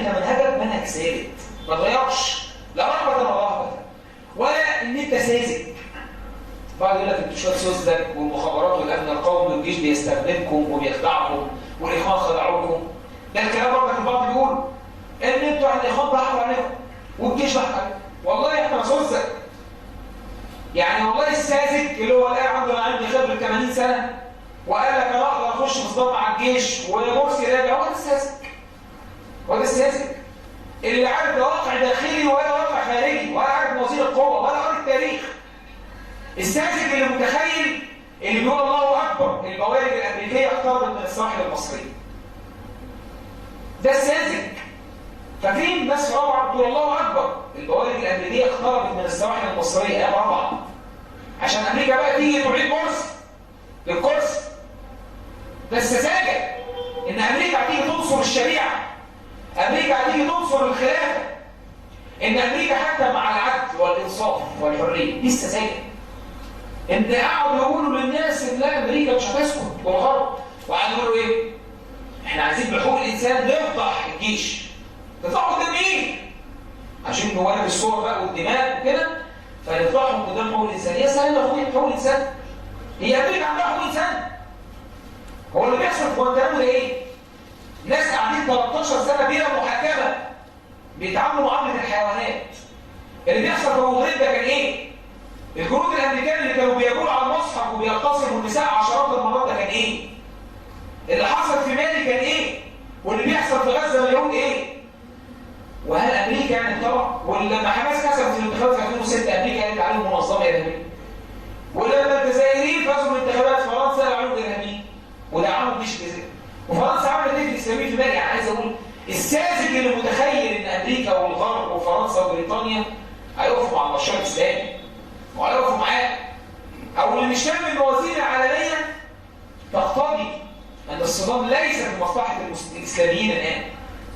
يعني انت منهجك منهج ثابت ما تغيرش، لا رغبة ولا رهبة، ولا ان انت ساذج. بعد يقول لك انتوا شوية سذج، والمخابرات والامن القومي والجيش بيستخدمكم وبيخدعكم، والاخوان خدعوكم. ده الكلام برضك البعض بيقول ان انتوا عند الاخوان ضحكوا عليكم والجيش ضحك عليكم. والله احنا سذج. يعني والله الساذج اللي هو الان عنده انا عندي خبره 80 سنة وقال لك انا اقدر اخش في صدام مع الجيش ومرسي راجع، هو ده الساذج. هو ده الساذج اللي عارف لا واقع داخلي ولا واقع خارجي، ولا عارف موازين القوة، ولا عارف التاريخ. الساذج اللي متخيل اللي بيقول الله اكبر البوارج الامريكية اقتربت من الساحل المصري. ده الساذج. فاكرين ناس رابعه بتقول الله اكبر البوارج الامريكية اقتربت من السواحل المصرية ايام رابعه، عشان امريكا بقى تيجي تعيد مرسي للكرسي. ده السذاجة، ان امريكا هتيجي تنصر الشريعة، امريكا هتيجي تنصر الخلافة، ان امريكا حتى مع العدل والانصاف والحرية. دي السذاجة. ان قعدوا يقولوا للناس ان لا امريكا مش هتسكت والغرب، وقعدوا يقولوا ايه؟ احنا عايزين بحقوق الانسان نفضح الجيش. تطلعوا قدام مين؟ عشان نوري الصور بقى والدماء وكده، فنفضحهم قدام حقوق الانسان. يا سلام يا اخويا، حقوق الانسان؟ هي امريكا عندها حقوق انسان؟ هو اللي بيحصل في جوانتانامو ده ايه؟ ناس قاعدين 13 سنة بلا محاكمة، بيتعاملوا معاملة الحيوانات. اللي بيحصل في ابو غريب ده كان ايه؟ الجنود الامريكان اللي كانوا بيجولوا على المصحف وبيغتصبوا النساء عشرات المرات ده كان ايه؟ اللي حصل في مالي كان ايه؟ واللي بيحصل في غزة واليهود ايه؟ وهل امريكا يعني طبعا؟ ولما حماس كسبت في الانتخابات في 2006 امريكا قالت عليهم منظمة ارهابية. ولما الجزائريين فازوا بالانتخابات فرنسا قالوا عليهم ارهابيين ودعموا الجيش الجزائري. وفرنسا عملت ايه في الاسلاميين في مالي؟ يعني عايز اقول الساذج اللي متخيل ان امريكا والغرب وفرنسا وبريطانيا هيقفوا مع المشروع الاسلامي وهيقفوا معاه، او اللي مش فاهم الموازين العالمية تقتضي ان الصدام ليس في مصلحة الاسلاميين الان.